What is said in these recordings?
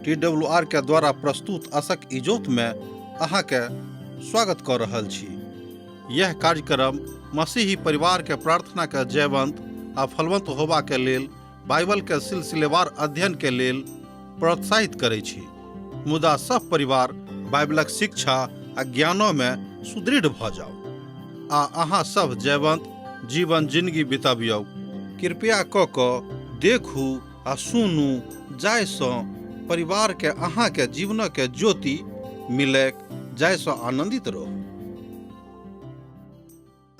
T W R के द्वारा प्रस्तुत असक इजोत में अहाँके स्वागत कऽ रहल छी। यह कार्यक्रम मसीही परिवार के प्रार्थना के जयवंत आ फलवंत होबा के लेल बाइबल के सिलसिलेवार अध्ययन के लेल प्रोत्साहित करै छी, मुदा सब परिवार बाइबलक शिक्षा आ ज्ञानो में सुदृढ़ भऽ जाउ आ अहाँ सब जयवंत जीवन जिंदगी बितबियौ। कृपया कऽ कऽ देखू आ सुनू जाहिसँ परिवारके अहाँके जीवनके ज्योति मिलैक, जाहिसँ आनन्दित रहू।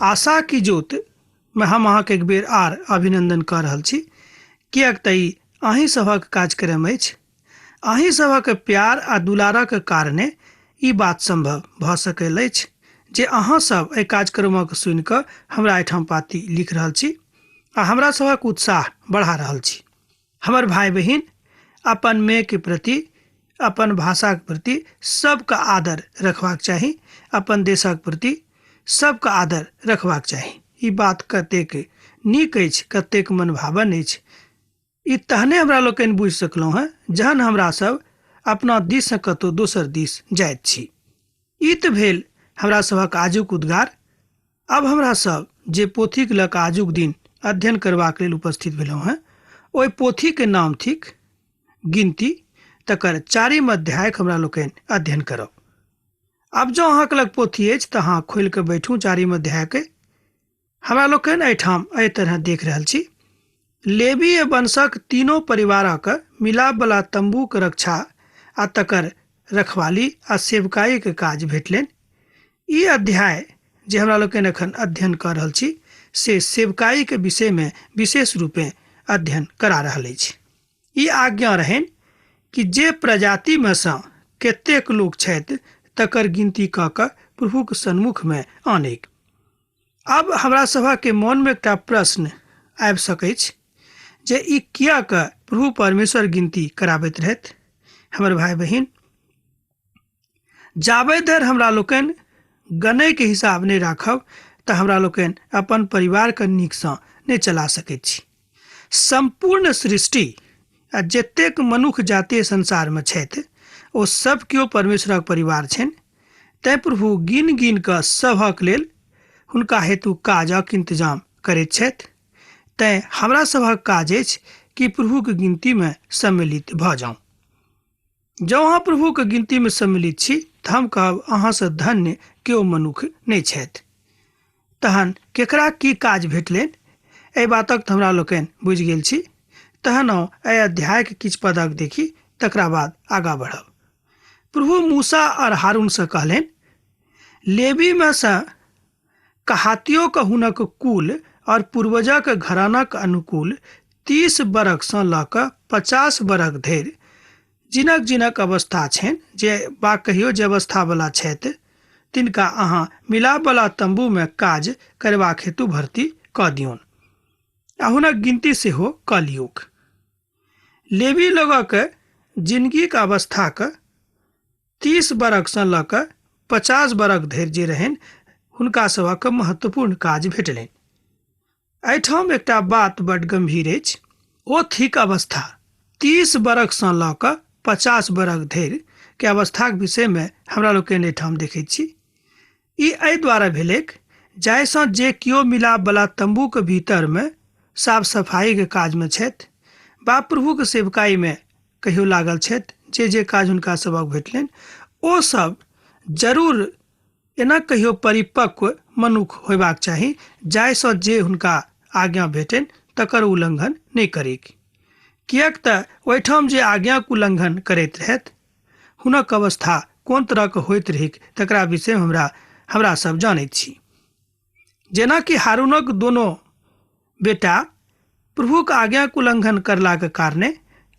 आशा की ज्योत में हम अहाँके एक बेर आर अभिनंदन कऽ रहल छी, किएक तऽ ई अहीं सभक कार्यक्रम अछि। अहीं सभक प्यार आ दुलारक कारणे ई बात संभव भऽ सकल अछि जे अहाँ सब एहि कार्यक्रमक सुनि कऽ हमरा एहिठाम पाती लिख रहल छी आ हमरा सभक उत्साह बढ़ा रहल छी। हमर भाई बहिन, अपन मे के प्रति, अपन भाषाक प्रति सबके आदर रखबाक चाही, अपन देशक प्रति सबके आदर रखबाक चाही। ई बात कतेक नीक अछि, कतेक मनभावन अछि, ई तहने हमरा लोकनि बुझि सकलहुँ हेँ जहन हमरा सब अपना दिससँ कतहु दोसर दिस जाइत छी। ई तऽ भेल हमरा सभक आजुक उद्गार। आब हमरा सब जे पोथीक लऽ कऽ आजुक दिन अध्ययन करबाक लेल उपस्थित भेलहुँ हेँ, ओहि पोथीके नाम थिक गिनती। तकर चारिम अध्यायक हमरा लोकनि अध्ययन करब। आब जँ अहाँके लग पोथी अछि तऽ अहाँ खोलि कऽ बैठू चारिम अध्यायके। हमरा लोकनि एहिठाम एहि तरह देख रहल छी, लेवीय वंशक तीनो परिवारक मिलापवला तम्बूक रक्षा आ तकर रखवाली आ सेवकाईक काज भेटलनि। ई अध्याय जे हमरा लोकनि एखन अध्ययन कऽ रहल छी से सेवकाईक विषयमे विशेष रूपेँ अध्ययन करा रहल अछि। ई आज्ञा रहनि कि जे प्रजातिमे सँ कतेक लोक छथि तकर गिनती कऽ कऽ प्रभुक सन्मुखमे आनैक। आब हमरा सभके मोनमे एकटा प्रश्न आबि सकैछ जे ई किएक प्रभु परमेश्वर गिनती कराबैत रहथि। हमर भाई बहिन, जाबे धरि हमरा लोकनि गनैके हिसाब नहि राखब तऽ हमरा लोकनि अपन परिवारके नीकसँ नहि चला सकैत छी। सम्पूर्ण सृष्टि आ जतेक मनुख जाति संसारमे छथि ओ सब केओ परमेश्वरक परिवार छनि। तैँ प्रभु गिन गिन कऽ सभक लेल हुनका हेतु काजक इंतजाम करैत छथि। तैँ हमरा सभक काज अछि कि प्रभुक गिनतीमे सम्मिलित भऽ जाउ। जँ अहाँ प्रभुक गिनतीमे सम्मिलित छी तऽ हम कहब अहाँसँ धन्य केओ मनुख नहि छथि। तहन केकरा की काज भेटलनि एहि बातक तऽ हमरा लोकनि बुझि गेल छी। तहन आउ एहि अध्यायके किछु पदक देखी, तकरा बाद आगाँ बढ़ब। प्रभु मूसा और हारून से कहलनि, लेवी में से कहातियों के हुनक कुल और पूर्वजक घरानाक अनुकूल 30 बरख सँ लऽ कऽ 50 बरख धरि जिनक जिनक अवस्था छनि, जे बा कहियो जे अवस्था वाला छथि, तिनका अहाँ मिलापवला तम्बू में काज करबाक हेतु भर्ती कऽ दियौन आ हुनक गिनती सेहो कऽ लियौक। लेवी लोगक जिनगीक अवस्थाक 30 बरखसँ लऽ कऽ 50 बरख धरि जे रहनि हुनका सभक महत्वपूर्ण काज भेटलनि। एहिठाम एकटा बात बड गंभीर अछि, ओ थिक अवस्था। 30 बरखसँ लऽ कऽ 50 बरख धरि के अवस्थाक विषयमे हमरा लोकनि एहिठाम देखैत छी। ई एहि द्वारा भेलैक जाहिसँ जे केओ मिलापवला तम्बूक भीतरमे साफ सफाईके काजमे छथि बा प्रभुक सेवकाईमे कहियो लागल छथि, जे जे काज हुनका सभक भेटलनि ओ सब जरूर एना कहियो परिपक्व मनुख होयबाक चाही जाहिसँ जे हुनका आज्ञा भेटनि तकर उल्लंघन नहि करैक। किएक तऽ ओहिठाम जे आज्ञाक उल्लंघन करैत रहथि हुनक अवस्था कोन तरहक होइत रहैक तकरा विषयमे हमरा सब जानैत छी। जेनाकि हारूनक दोनो बेटा प्रभुक आज्ञाक उल्लंघन करलाक कारणे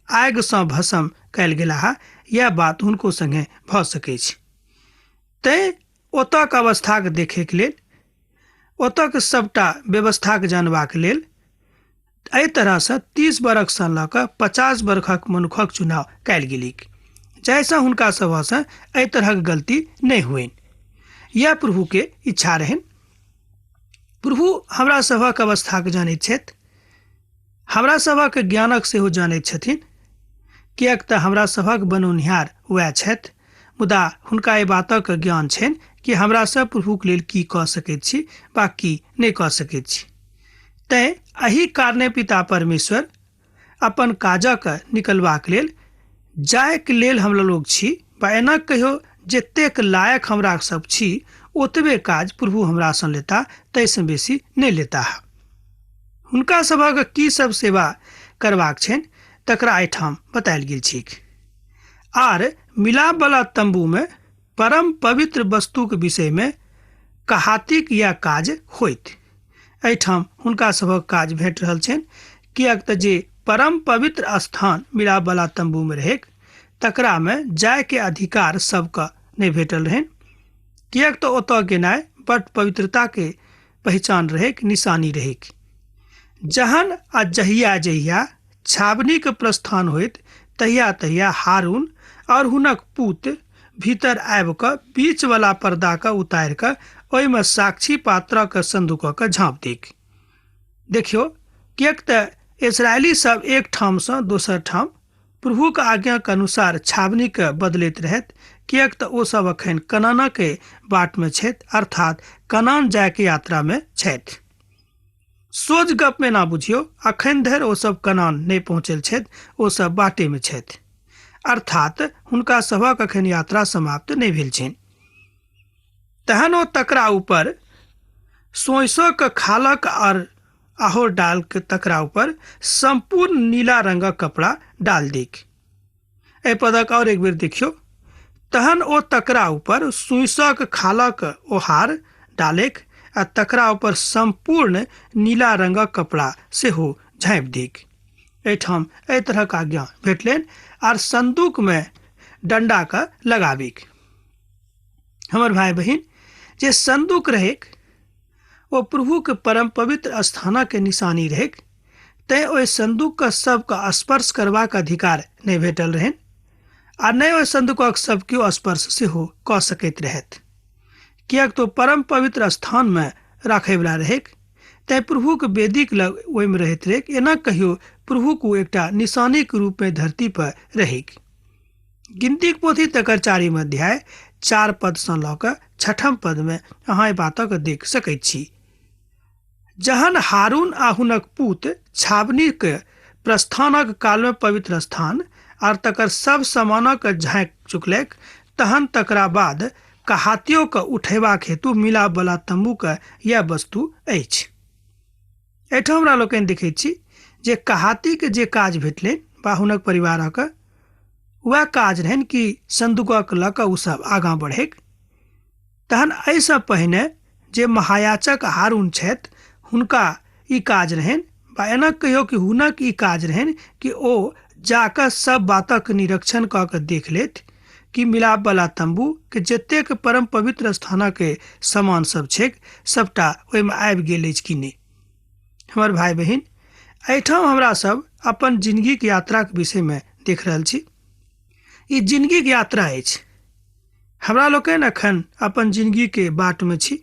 आगिसँ भस्म कयल गेलाह, यैह बात हुनको संगे भऽ सकैछ। तैं ओतऽक अवस्थाक देखैक लेल, ओतऽक सबटा व्यवस्थाक जानबाक लेल एहि तरहसँ 30 बरखसँ लऽ कऽ 50 बरखक मनुखक चुनाव कयल गेलैक, जाहिसँ हुनका सभसँ एहि तरहक गलती नहि होइन। यैह प्रभुके इच्छा रहनि। प्रभु हमरा सभक अवस्थाके जानैत छथि, हमरा सभक ज्ञानक सेहो जानैत छथिन। किएक तऽ हमरा सभक बनौनिहार वएह छथि। मुदा हुनका एहि बातक ज्ञान छनि कि हमरा सब प्रभुक लेल की कऽ सकैत छी वा की नहि कऽ सकैत छी। तैँ एहि कारणे पिता परमेश्वर अपन काजक निकलबाक लेल जायके लेल हमरा लोग छी वा एना कहियो जतेक लायक हमरा सब छी ओतबे काज प्रभु हमरासँ लेता, ताहिसँ बेसी नहि लेताह। हुनका सभक की सब सेवा करबाक छनि तकरा एहिठाम बतायल गेल छैक। आर मिलापवला तम्बूमे परम पवित्र वस्तुक विषयमे कहातीक यैह काज होइत। एहिठाम हुनका सभक काज भेट रहल छनि, किएक तऽ जे परम पवित्र स्थान मिलापवला तम्बूमे रहैक तकरामे जायके अधिकार सबके नहि भेटल रहनि, किएक तऽ ओतऽ गेनाइ बड पवित्रताके पहिचान रहैक, निशानी रहैक। जहन आ जहिया जहिया छावनीक प्रस्थान होइत तहिया तहिया हारून और हुनक पूत भीतर आबि कऽ बीचवला पर्दाके उतारि कऽ ओहिमे साक्षी पात्रक संदूकके झाँप दैक। देखियौ, किएक तऽ इस्राएली सब एक ठामसँ दोसर ठाम प्रभुक आज्ञाक अनुसार छावनीके बदलैत रहथि, किएक तऽ ओ सब अखन कनानके बाटमे छथि, अर्थात कनान जायके यात्रामे छथि। सोझ गपमे एना बुझियौ, अखन धरि ओ सब कनान नहि पहुँचल छथि, ओ सब बाटेमे छथि, अर्थात हुनका सभक अखन यात्रा समाप्त नहि भेल छनि। तहन ओ तकरा ऊपर सोइसोक खालक और आहोर डाल के तकरा ऊपर संपूर्ण नीला रंगक कपड़ा डाल दैक। एहि पदक और एक बेर देखियौ। तहन ओ तकरा ऊपर सुइसक खालक ओहार डालेक आ तकरा ऊपर संपूर्ण नीला रंगक कपड़ा सेहो झाँपि दैक। एहिठाम एहि तरहक आज्ञा भेटलनि आर संदूक में डंडा के लगाबिक। हमर भाई बहिन, जे संदूक रहैक ओ प्रभुके परम पवित्र स्थानक निशानी रहैक, तैँ ओहि संदूकके सबके स्पर्श करबाक अधिकार नहि भेटल रहनि आ नहि ओहि संदूकक सब केओ स्पर्श सेहो कऽ सकैत रहथि, किएक तऽ परम पवित्र स्थानमे राखयवला रहैक, तैँ प्रभुके वेदीक लग ओहिमे रहैत रहैक। एना कहियो प्रभुक ओ एकटा निशानीक रूपमे धरती पर रहैक। गिनतीक पोथी तकर 4 अध्याय 4 पदसँ लऽ कऽ 6 पदमे अहाँ एहि बातक देख सकैत छी। जहन हारून आ हुनक पूत छावनीक प्रस्थानक कालमे पवित्र स्थान आर तकर सब सामानक झाँकि चुकलैक, तहन तकरा बाद कहातियोके उठेबाक हेतु मिलापवला तम्बूके यैह वस्तु अछि। एहिठाम हमरा लोकनि देखैत छी जे कहातीके जे काज भेटलनि वा हुनक परिवारक, वएह काज रहनि कि संदूकक लऽ कऽ ओ सब आगाँ बढ़ैक। तहन एहिसँ पहिने जे महायाचक हारून छथि हुनका ई काज रहनि, वा एना कहियौ कि हुनक ई काज रहनि कि ओ जाकऽ सब बातक निरीक्षण कऽ कऽ देख लेथि कि मिलापवला तम्बू के जतेक परम पवित्र स्थानक सामान सब छैक सबटा ओहिमे आबि गेल अछि कि नहि। हमर भाई बहिन, एहिठाम हमरा सब अपन जिंदगीक यात्राक विषयमे देख रहल छी। ई जिंदगीक यात्रा अछि। हमरा लोकनि अखन अपन जिंदगीके बाटमे छी।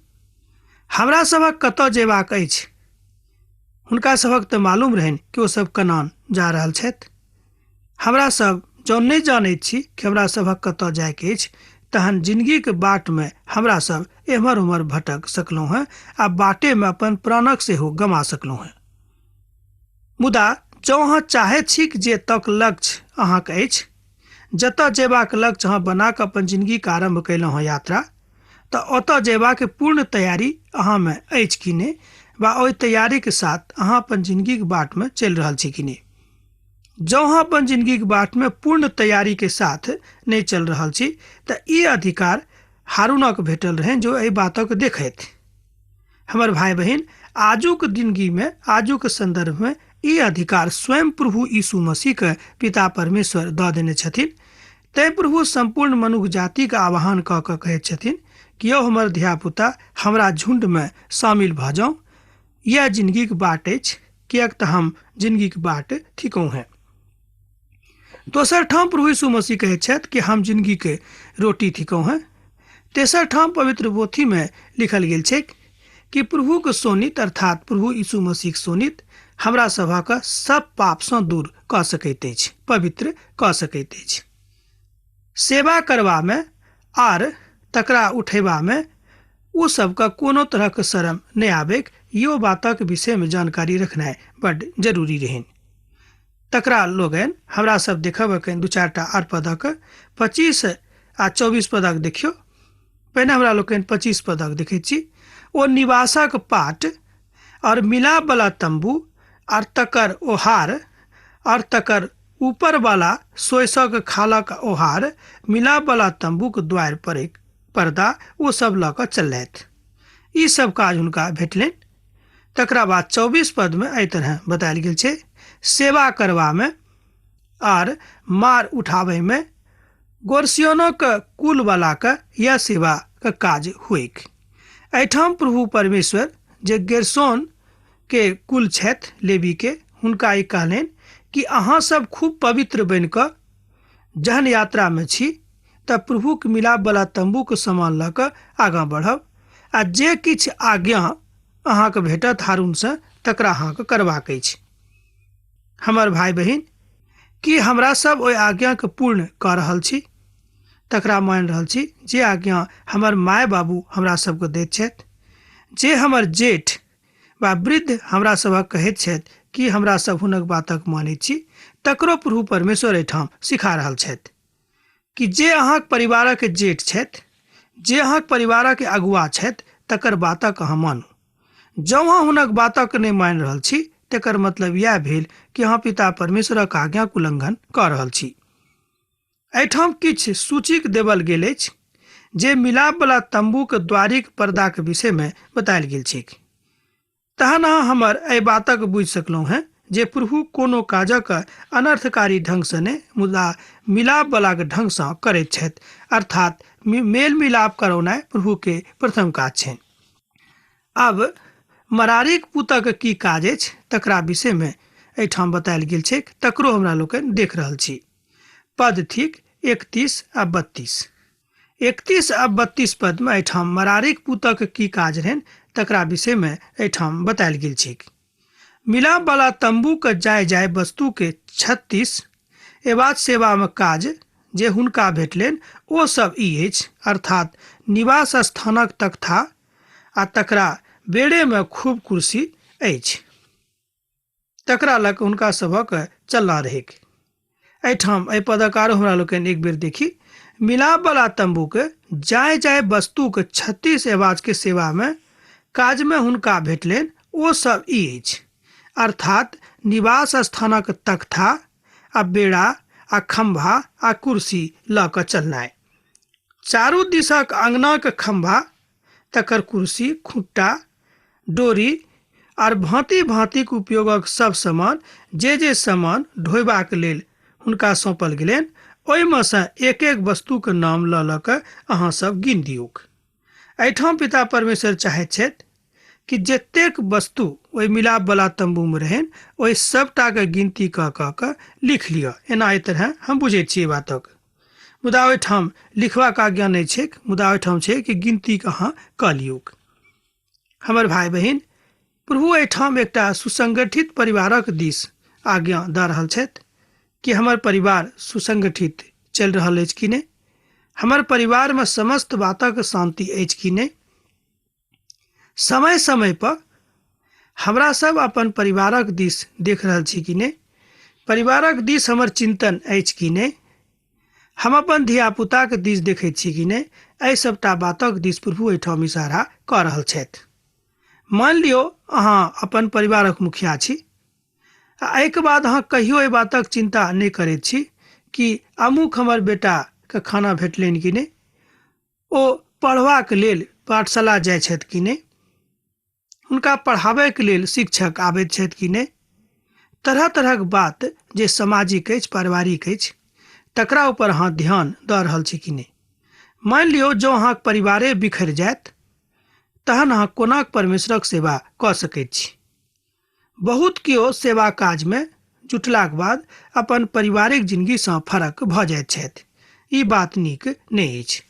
हमरा सभक कतऽ जेबाक अछि हुनका सभक तऽ मालूम रहनि कि ओ सब कनान जा रहल छथि। हमरा सब जँ नहि जानैत छी कि हमरा सभक कतऽ जायके अछि, तहन जिंदगीक बाटमे हमरा सब एम्हर ओम्हर भटक सकलहुँ हेँ आ बाटेमे अपन प्राणक सेहो गमा सकलहुँ हेँ। मुदा जँ अहाँ चाहैत छी जे तक लक्ष्य अहाँके अछि, जतऽ जेबाक लक्ष्य अहाँ बना कऽ अपन जिंदगीके आरम्भ कयलहुँ हेँ यात्रा, तऽ ओतऽ जेबाक पूर्ण तैयारी अहाँमे अछि कि नहि, वा ओहि तैयारीके साथ अहाँ अपन जिंदगीक बाटमे चलि रहल छी कि नहि। जँ अहाँ अपन जिंदगीक बाटमे पूर्ण तैयारीके साथ नहि चलि रहल छी तऽ ई अधिकार हारूनक भेटल रहनि जो एहि बातक देखथि। हमर भाई बहिन, आजुक जिंदगीमे आजुक संदर्भमे ई अधिकार स्वयं प्रभु यीशु मसीहके पिता परमेश्वर दऽ देने छथिन। तैँ प्रभु सम्पूर्ण मनुख जातिके आह्वान कऽ कऽ कहैत छथिन कि यौ हमर धियापुता, हमरा झुण्डमे शामिल भऽ जाउ, यैह जिंदगीक बाट अछि, किएक तऽ हम जिंदगीक बाट थिकहुँ हेँ। दोसर ठाम प्रभु यीशु मसीह कहैत छथि कि हम जिंदगीके रोटी थिकहुँ हेँ। तेसर ठाम पवित्र पोथीमे लिखल गेल छैक कि प्रभुक शोणित अर्थात प्रभु यीशु मसीहक शोणित हमरा सभक सब पापसँ दूर कऽ सकैत अछि, पवित्र कऽ सकैत अछि। सेवा करबामे आर तकरा उठेबामे ओ सबके कोनो तरहक शरम नहि आबैक, इहो बातक विषयमे जानकारी रखनाइ बड्ड जरूरी रहनि। तकरा लोगनि हमरा सब देखब एखन दू चारिटा आर पदक 25 आ 24 पदक देखियौ। पहिने हमरा लोकनि 25 पदक देखै छी। ओ निवासक पाट और मिलापवला तम्बू और तकर ओहार और तकर ऊपरवला सोइसक खालक ओहार मिलापवला तम्बूक द्वारि पर एक पर्दा ओ सब लऽ कऽ चललथि। ई सब काज हुनका भेटलनि। तकरा बाद 24 पदमे एहि तरह बतायल गेल छै, सेवा करबामे आर मार उठाबैमे गोरसियोनक कुलवलाके यह सेवाके काज होइक। एहिठाम प्रभु परमेश्वर जे गेरसोन के कुल छथि लेवी के, हुनका ई कहलनि कि अहाँ सब खूब पवित्र बनि कऽ जहन यात्रामे छी तऽ प्रभुक मिलापवला तम्बूके सामान लऽ कऽ आगाँ बढ़ब आ जे किछु आज्ञा अहाँके भेटत हारूनसँ तकरा अहाँके करबाक अछि। हमर भाय बहिन, की हमरा सब ओहि आज्ञाके पूर्ण कऽ रहल छी? तकरा मानि रहल छी जे आज्ञा हमर माय बाबू हमरा सबके दैत छथि, जे हमर जेठ वा वृद्ध हमरा सभक कहैत छथि, कि हमरा सब हुनक बातक मानैत छी? तकरो प्रभु परमेश्वर एहिठाम सिखा रहल छथि कि जे अहाँक परिवारक जेठ छथि, जे अहाँक परिवारक अगुआ छथि, तकर बातक अहाँ मानू। जँ अहाँ हुनक बातक नहि मानि रहल छी तकर मतलब इएह भेल कि अहाँ पिता परमेश्वरक आज्ञाक उल्लंघन कऽ रहल छी। एहिठाम किछु सूचीक देवल गेल अछि जे मिलापवला तम्बूक द्वारिक पर्दाक विषयमे बतायल गेल छैक। तहन अहाँ हमर एहि बातक बुझि सकलहुँ हेँ जे प्रभु कोनो काजक अनर्थकारी ढंगसँ नहि मुदा मिलापवलाक ढंगसँ करैत छथि, अर्थात मेल मिलाप करौनाइ प्रभुके प्रथम काज छनि। आब मरारीक पुतक की काज अछि तकरा विषयमे एहिठाम बतायल गेल छैक, तकरो हमरा लोकनि देख रहल छी। पद थिक 31 आ 32। 31 आ 32 पदमे एहिठाम मरारीक पुतक की काज रहनि तकरा विषयमे एहिठाम बतायल गेल छैक। मिलापवला तम्बूके जाय जाय वस्तुके 36 एबाद सेवामे काज जे हुनका भेटलनि ओ सब ई अछि, अर्थात निवास स्थानक तख्ता आ तकरा बेड़ेमे खूब कुर्सी अछि। तकरा लऽ कऽ हुनका सभक चलना रहैक। एहिठाम एहि पदक आरो हमरा लोकनि एक बेर देखी। मिलापवला तम्बूके जाय जाय वस्तुके 36 एवाजके सेवामे काजमे हुनका भेटलनि ओ सब ई अछि, अर्थात निवास स्थानक तख्ता आ बेड़ा आ खम्भा आ कुर्सी लऽ कऽ चलनाइ। चारू दिशक अङ्गनाक खम्भा, तकर कुर्सी, खुट्टा, डोरी आर भाँति भाँतिक उपयोगक सब सामान, जे जे सामान ढोयबाक लेल हुनका सौंपल गेलनि ओहिमे सँ एक एक वस्तुक नाम लऽ लऽ कऽ अहाँ सब गिन दियौक। एहिठाम पिता परमेश्वर चाहैत छथि कि जतेक वस्तु ओहि मिलापवला तम्बूमे रहनि ओहि सबटाके गिनती कऽ कऽ कऽ लिख लिअ। एना एहि तरह हम बुझैत छी एहि बातक। मुदा ओहिठाम लिखबाक आज्ञा नहि छैक, मुदा ओहिठाम छै कि गिनतीके अहाँ कऽ लियौक। हमर भाय बहिन, प्रभु एहिठाम एकटा सुसंगठित परिवारक दिस आज्ञा दऽ रहल छथि कि हमर परिवार सुसंगठित चलि रहल अछि कि नहि, हमर परिवारमे समस्त बातक शान्ति अछि कि नहि। समय समय पर हमरा सब अपन परिवारक दिस देख रहल छी कि नहि, परिवारक दिस हमर चिंतन अछि कि नहि, हम अपन धियापुताके दिस देखैत छी कि नहि, एहि सबटा बातक दिस प्रभु एहिठाम इशारा कऽ रहल छथि। मानि लियौ अहाँ अपन परिवारक मुखिया छी आ एहिके बाद अहाँ कहियो एहि बातक चिन्ता नहि करैत छी कि अमुक हमर बेटाके खाना भेटलनि कि नहि, ओ पढ़बाक लेल पाठशाला जाइ छथि कि नहि, हुनका पढ़ाबैके लेल शिक्षक आबैत छथि कि नहि, तरह तरहक बात जे सामाजिक अछि, पारिवारिक अछि, तकरा ऊपर अहाँ ध्यान दऽ रहल छी कि नहि। मानि लियौ जँ अहाँके परिवारे बिखरि जायत तहन अहाँ कोना परमेश्वरक सेवा कऽ सकैत छी। बहुत केओ सेवा काजमे जुटलाक बाद अपन पारिवारिक जिनगीसँ फरक भऽ जाइत छथि। ई बात नीक नहि अछि।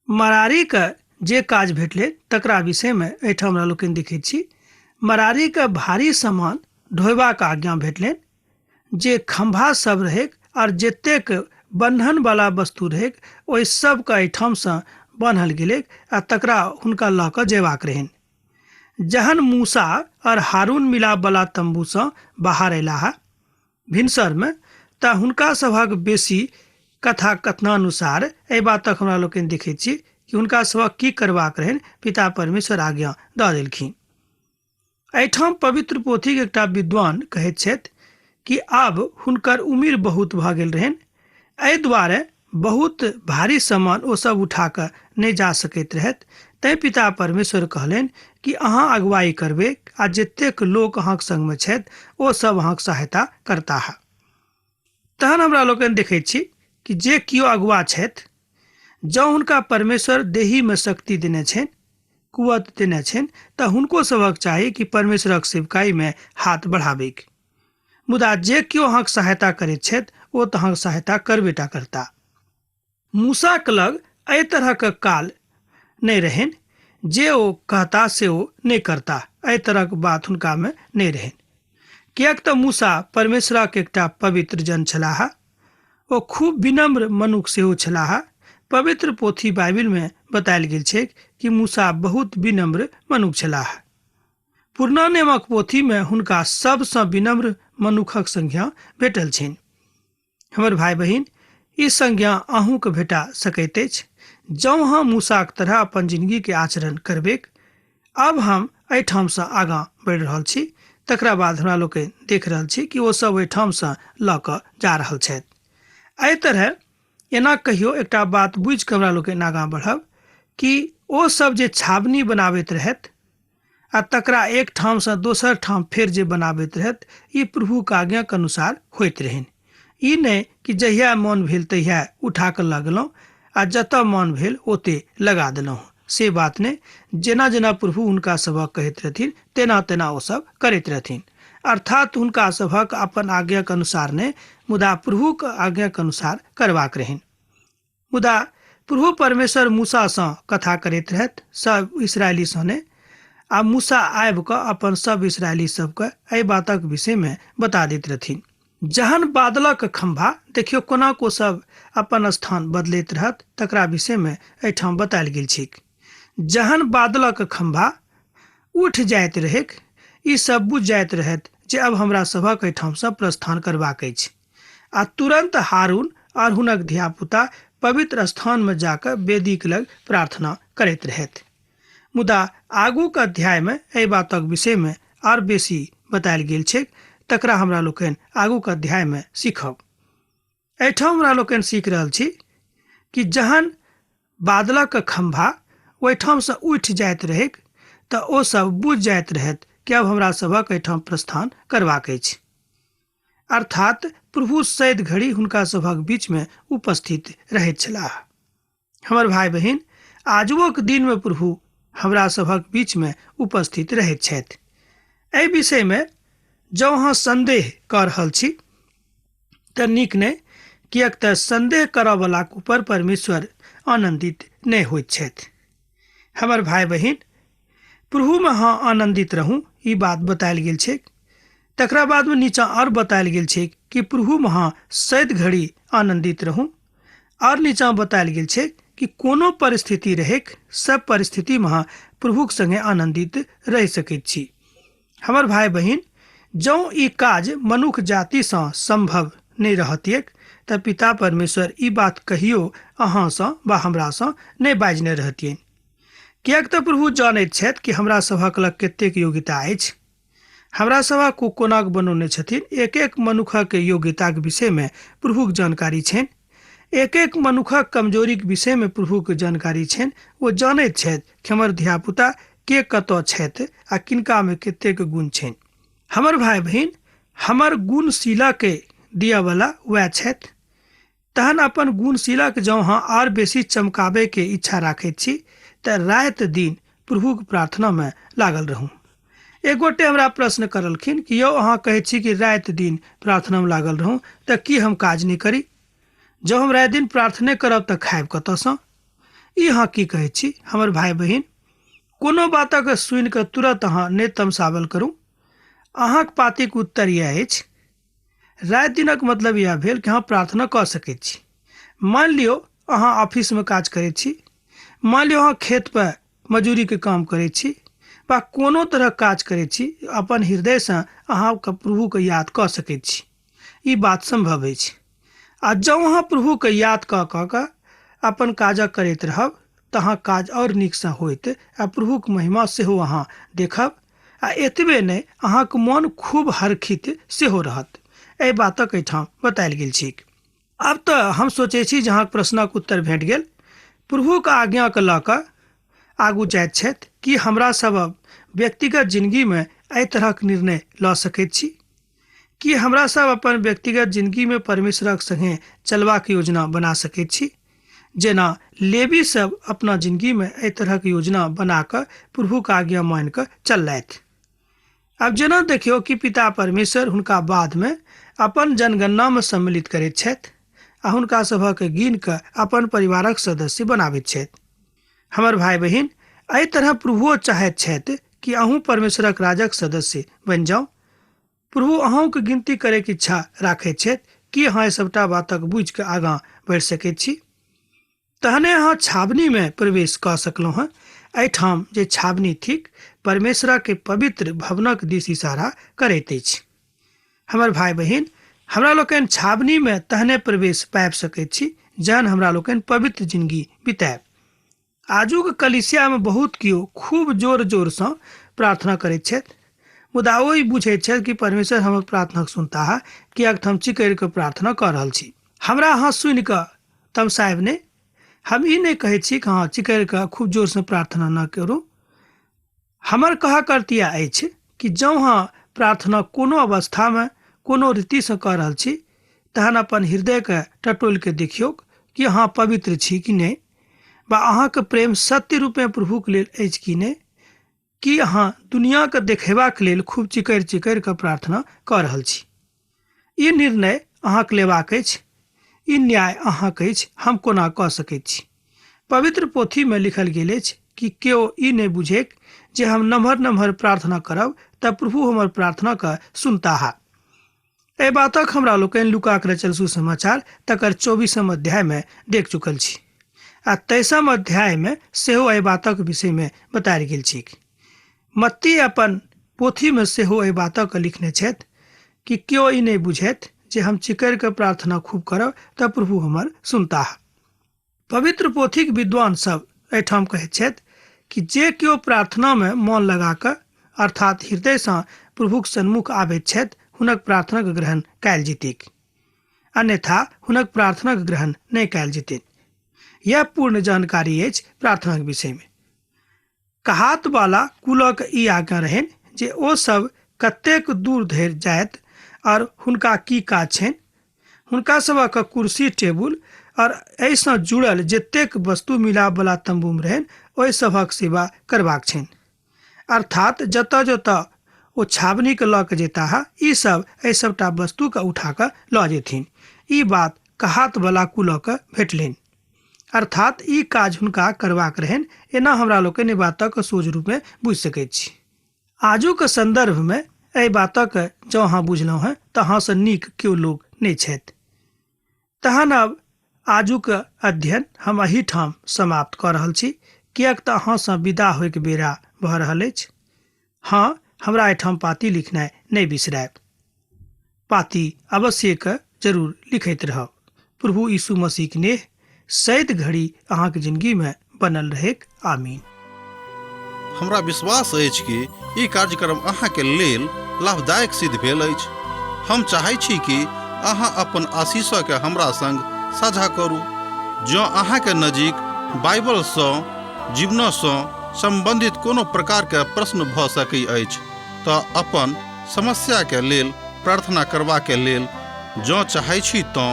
मरारीके जे काज भेटलै तकरा विषयमे एहिठाम हमरा लोकनि देखैत छी। मरारीके भारी सामान ढोयबाक आज्ञा भेटलनि। जे खम्भा सब रहैक आर जतेक बन्हन वाला वस्तु रहैक ओहि सबके एहिठामसँ बान्हल गेलैक आ तकरा हुनका लऽ कऽ जयबाक रहनि। जहन मूसा और हारून मिलाप वाला तम्बूसँ बाहर अयलाह भिनसरमे तऽ हुनका सभक बेसी कथा कथनानुसार एहि बातक हमरा लोकनि देखैत छी कि हुनका सभक की करबाक रहनि पिता परमेश्वर आज्ञा दऽ देलखिन। एहिठाम पवित्र पोथीक एकटा विद्वान कहैत छथि कि आब हुनकर उमिर बहुत भऽ गेल रहनि, एहि दुआरे बहुत भारी सामान ओ सब उठा कऽ नहि जा सकैत रहथि, तैं पिता परमेश्वर कहलनि कि अहाँ अगुवाई करबै आ जतेक लोक अहाँक संगमे छथि ओ सब अहाँक सहायता करताह। तहन हमरा लोकनि देखैत छी कि जे केओ अगुआ छथि, जँ हुनका परमेश्वर देहीमे शक्ति देने छनि, कुवत देने छनि, तऽ हुनको सभक चाही कि परमेश्वरक सेवकाईमे हाथ बढ़ाबैक। मुदा जे केओ अहाँक सहायता करैत छथि ओ तऽ अहाँक सहायता करबे टा करता। मूसाक लग एहि तरहक काल नहि रहनि, जे ओ कहता से ओ नहि करता, एहि तरहक बात हुनकामे नहि रहनि। किएक तऽ मूसा परमेश्वरक एकटा पवित्र जन छलाह। ओ खूब विनम्र मनुख सेहो छलाह। पवित्र पोथी बाइबिलमे बतायल गेल छैक कि मूसा बहुत विनम्र मनुख छलाह। पुरना नियमक पोथीमे हुनका सबसँ विनम्र मनुखक संज्ञा भेटल छनि। हमर भाय बहिन, ई संज्ञा अहूँके भेटा सकैत अछि जँ अहाँ मूसाक तरह अपन जिंदगीके आचरण करबैक। आब हम एहिठामसँ आगाँ बढ़ि रहल छी। तकरा बाद हमरा लोकनि देख रहल छी कि ओ सब ओहिठामसँ लऽ कऽ जा रहल छथि। एहि तरहे एना कहियो एकटा बात बुझिकऽ हमरा लोकनि आगाँ बढ़ब कि ओ सब जे छावनी बनाबैत रहथि आ तकरा एक ठामसँ दोसर ठाम फेर जे बनाबैत रहथि, ई प्रभुक आज्ञाक अनुसार होइत रहनि। ई नहि कि जहिया मन भेल तहिया उठा कऽ लऽ गेलहुँ आ जतऽ मन भेल ओते लगा देलहुँ, से बात नहि। जेना जेना प्रभु हुनका सभक कहैत रहथिन तेना तेना ओ सब करैत रहथिन। अर्थात हुनका सभक अपन आज्ञाक अनुसार नहि, मुदा प्रभुक आज्ञाक अनुसार करबाक रहनि। मुदा प्रभु परमेश्वर मूसासँ कथा करैत रहथि, सब इस्राएली सँ नहि, आ मूसा आबि कऽ अपन सब इस्राएली सबके एहि बातक विषयमे बता दैत रहथिन। जहन बादलक खम्भा देखियौ कोना को सब अपन स्थान बदलैत रहत तकरा विषयमे एहिठाम बतायल गेल छैक। जहन बादलक खम्भा उठि जाइत रहैक, ई सब बुझि जाइत रहथि जे अब हमरा सभक एहिठामसँ प्रस्थान करबाक अछि। आ तुरन्त हारून आओर हुनक धियापुता पवित्र स्थानमे जाकऽ वेदीक लग प्रार्थना करैत रहथि। मुदा आगूक अध्यायमे एहि बातक विषयमे आर बेसी बतायल गेल छैक, तकरा हमरा लोकनि आगूक अध्यायमे सीखब। एहिठाम हमरा लोकनि सीख रहल छी कि जहन बादलक खम्भा ओहिठामसँ उठि जाइत रहैक तऽ ओ सब बुझि जाइत रहथि कि आब हमरा सभक एहिठाम प्रस्थान करबाक अछि। अर्थात प्रभु सैद घड़ी हुनका सभक बीचमे उपस्थित रहैत छलाह। हमर भाय बहिन, आजुओक दिनमे प्रभु हमरा सभक बीचमे उपस्थित रहैत छथि। एहि विषयमे जँ अहाँ सन्देह कऽ रहल छी तऽ नीक नहि, किएक तऽ सन्देह करऽवलाक ऊपर परमेश्वर आनन्दित नहि होइत छथि। हमर भाय बहिन, प्रभुमे अहाँ आनन्दित रहू, ई बात बतायल गेल छैक। तकरा बादमे नीचाँ आओर बतायल गेल छैक कि प्रभुमे अहाँ सैद घड़ी आनन्दित रहू। आओर नीचाँ बतायल गेल छैक कि कोनो परिस्थिति रहैक, सब परिस्थितिमे अहाँ प्रभुक संगे आनन्दित रहि सकैत छी। हमर भाय बहिन, जँ ई काज मनुख जातिसँ सम्भव नहि रहतियैक तऽ पिता परमेश्वर ई बात कहियो अहाँसँ वा हमरासँ नहि बाजने रहतियनि। किएक तऽ प्रभु जानैत छथि कि हमरा सभक लग कतेक योग्यता अछि। हमरा सभक ओ कोनाक बनौने छथिन, एक एक मनुखक योग्यताक विषयमे प्रभुक जानकारी छनि। एक एक मनुखक कमजोरीक विषयमे प्रभुक जानकारी छनि। ओ जानैत छथि कि हमर धियापुता के कतऽ छथि आ किनकामे कतेक गुण छनि। हमर भाय बहिन, हमर गुणशीलाके दिअवला वएह छथि। तहन अपन गुणशीलक जँ अहाँ आर बेसी चमकाबैके इच्छा राखैत छी तऽ राति दिन प्रभुक प्रार्थनामे लागल रहू। एक गोटे हमरा प्रश्न करलखिन कि यौ अहाँ कहै छी कि राति दिन प्रार्थनामे लागल रहू, तऽ की हम काज नहि करी? जँ हम राति दिन प्रार्थने करब तऽ खायब कतऽसँ? ई अहाँ की कहै छी? हमर भाय बहिन, कोनो बातक सुनि कऽ तुरत अहाँ नहि तमसाबल करू। अहाँक पातीक उत्तर इएह अछि। राति दिनक मतलब इएह भेल कि अहाँ प्रार्थना कऽ सकैत छी। मानि लियौ अहाँ ऑफिसमे काज करैत छी, मानि लियौ अहाँ खेतपर मजूरीके काम करैत छी वा कोनो तरहक काज करैत छी, अपन हृदयसँ अहाँ प्रभुके याद कऽ सकैत छी। ई बात सम्भव अछि। आ जँ अहाँ प्रभुके याद कऽ कऽ कऽ अपन काजक करैत रहब तऽ अहाँक काज आओर नीकसँ होयत आ प्रभुक महिमा सेहो अहाँ देखब। आ एतबे नहि, अहाँक मन खूब हरखित सेहो रहत। एहि बातक एहिठाम बतायल गेल छैक। आब तऽ हम सोचै छी जे अहाँक प्रश्नक उत्तर भेट गेल। प्रभुक आज्ञाके लऽ कऽ आगू जाइत छथि कि हमरा सब व्यक्तिगत जिनगीमे एहि तरहक निर्णय लऽ सकैत छी? की हमरा सब अपन व्यक्तिगत जिनगीमे परमेश्वरक संगे चलबाक योजना बना सकैत छी? जेना लेवी सब अपना जिनगीमे एहि तरहक योजना बना कऽ प्रभुक आज्ञा मानि कऽ चललथि। आब जेना देखियौ कि पिता परमेश्वर हुनका बादमे अपन जनगणनामे सम्मिलित करैत छथि आ हुनका सभक गिन कऽ अपन परिवारक सदस्य बनाबैत छथि। हमर भाय बहिन, एहि तरह प्रभुओ चाहैत छथि कि अहूँ परमेश्वरक राजक सदस्य बनि जाउ। प्रभु अहूँके गिनती करैके इच्छा राखैत छथि। की अहाँ एहि सभटा बातक बुझि कऽ आगाँ बढ़ि सकैत छी? तहने अहाँ छावनीमे प्रवेश कऽ सकलहुँ हँ। एहिठाम जे छावनी थिक, परमेश्वरक पवित्र भवनक दिस इशारा करैत अछि। हमर भाय बहिन, हमरा लोकनि छावनीमे तहने प्रवेश पाबि सकैत छी जहन हमरा लोकनि पवित्र जिनगी बितायब। आजुक कलिसियामे बहुत केओ खूब जोर जोरसँ प्रार्थना करैत छथि, मुदा ओ ई बुझैत छथि कि परमेश्वर हमर प्रार्थनाक सुनताह किएक तऽ हम चिकरि कऽ प्रार्थना कऽ रहल छी। हमरा अहाँ सुनि कऽ तमसायब नहि। हम ई नहि कहैत छी कि अहाँ चिकरि कऽ खूब जोरसँ प्रार्थना नहि करू। हमर कहक अर्थ इएह अछि कि जँ अहाँ प्रार्थना कोनो अवस्थामे कोनो रीतिसँ कऽ रहल छी तहन अपन हृदयके टटोलि कऽ देखियौक कि अहाँ पवित्र छी कि नहि, वा अहाँके प्रेम सत्य रूपे प्रभुके लेल अछि कि नहि। की अहाँ दुनियाके देखेबाक लेल खूब चिकरि चिकरि कऽ प्रार्थना कऽ रहल छी? ई निर्णय अहाँके लेबाक अछि। ई न्याय अहाँके अछि, हम कोना कऽ सकैत छी? पवित्र पोथीमे लिखल गेल अछि कि केओ ई नहि बुझैक जे हम नम्हर नम्हर प्रार्थना करब तऽ प्रभु हमर प्रार्थनाके सुनताह। एहि बातक हमरा लोकनि लुकाक रचल सुसमाचार तकर 24 अध्यायमे देख चुकल छी आ 23 अध्यायमे सेहो एहि बातक विषयमे बतायल गेल छैक। मत्ती अपन पोथीमे सेहो एहि बातक लिखने छथि कि केओ ई नहि बुझैत जे हम चिकरि कऽ प्रार्थना खूब करब तऽ प्रभु हमर सुनताह। पवित्र पोथीक विद्वान सब एहिठाम कहैत छथि कि जे केओ प्रार्थनामे मन लगा कऽ अर्थात हृदयसँ प्रभुक सन्मुख आबैत छथि हुनक प्रार्थनाक ग्रहण कयल जेतैक, अन्यथा हुनक प्रार्थनाक ग्रहण नहि कयल जेतनि। यह पूर्ण जानकारी अछि प्रार्थनाक विषयमे। कहात वाला कुलक ई आज्ञा रहनि जे ओ सब कतेक दूर धरि जायत और हुनका की काज छनि। हुनका सभक कुर्सी टेबुल और एहिसँ जुड़ल जतेक वस्तु मिलाप वाला तंबूमे रहनि ओहि सभक सेवा करबाक छनि। अर्थात जतऽ जतऽ ओ छावनीके लऽ कऽ जेताह ई सब एहि सबटा वस्तुके उठा कऽ लऽ जेथिन। ई बात कहात वाला कुलक भेटलनि। अर्थात ई काज हुनका करबाक रहनि। एना हमरा लोकनि एहि बातक सोझ रूपमे बुझि सकैत छी। आजुक सन्दर्भमे एहि बातक जँ अहाँ बुझलहुँ हेँ तऽ अहाँसँ नीक केओ लोक नहि छथि। तहन आब आजुक अध्ययन हम एहिठाम समाप्त कऽ रहल छी, किएक तऽ अहाँसँ विदा होइके बेरा भऽ रहल अछि। हँ, हमरा एहिठाम पाती लिखनाइ नहि बिसरायब। पाती अवश्यके जरूर लिखैत रहब। प्रभु यीशु मसीहक नेह सैद घड़ी अहाँके जिंदगीमे बनल रहैक। आमीन। हमरा विश्वास अछि कि ई कार्यक्रम अहाँके लेल लाभदायक सिद्ध भेल अछि। हम चाहै छी कि अहाँ अपन आशीषके हमरा संग साझा करू। जँ अहाँके नजीक बाइबलसँ जीवनसँ सम्बन्धित कोनो प्रकारके प्रश्न भऽ सकै अछि तऽ अपन समस्याके लेल प्रार्थना करबाके लेल जँ चाहै छी तँ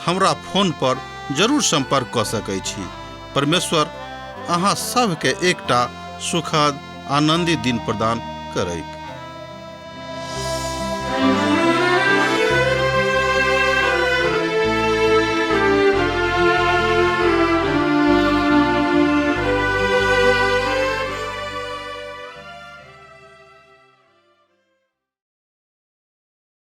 हमरा फोन पर जरूर सम्पर्क कऽ सकै छी। परमेश्वर अहाँ सभके एकटा सुखद आनन्दित दिन प्रदान करैक।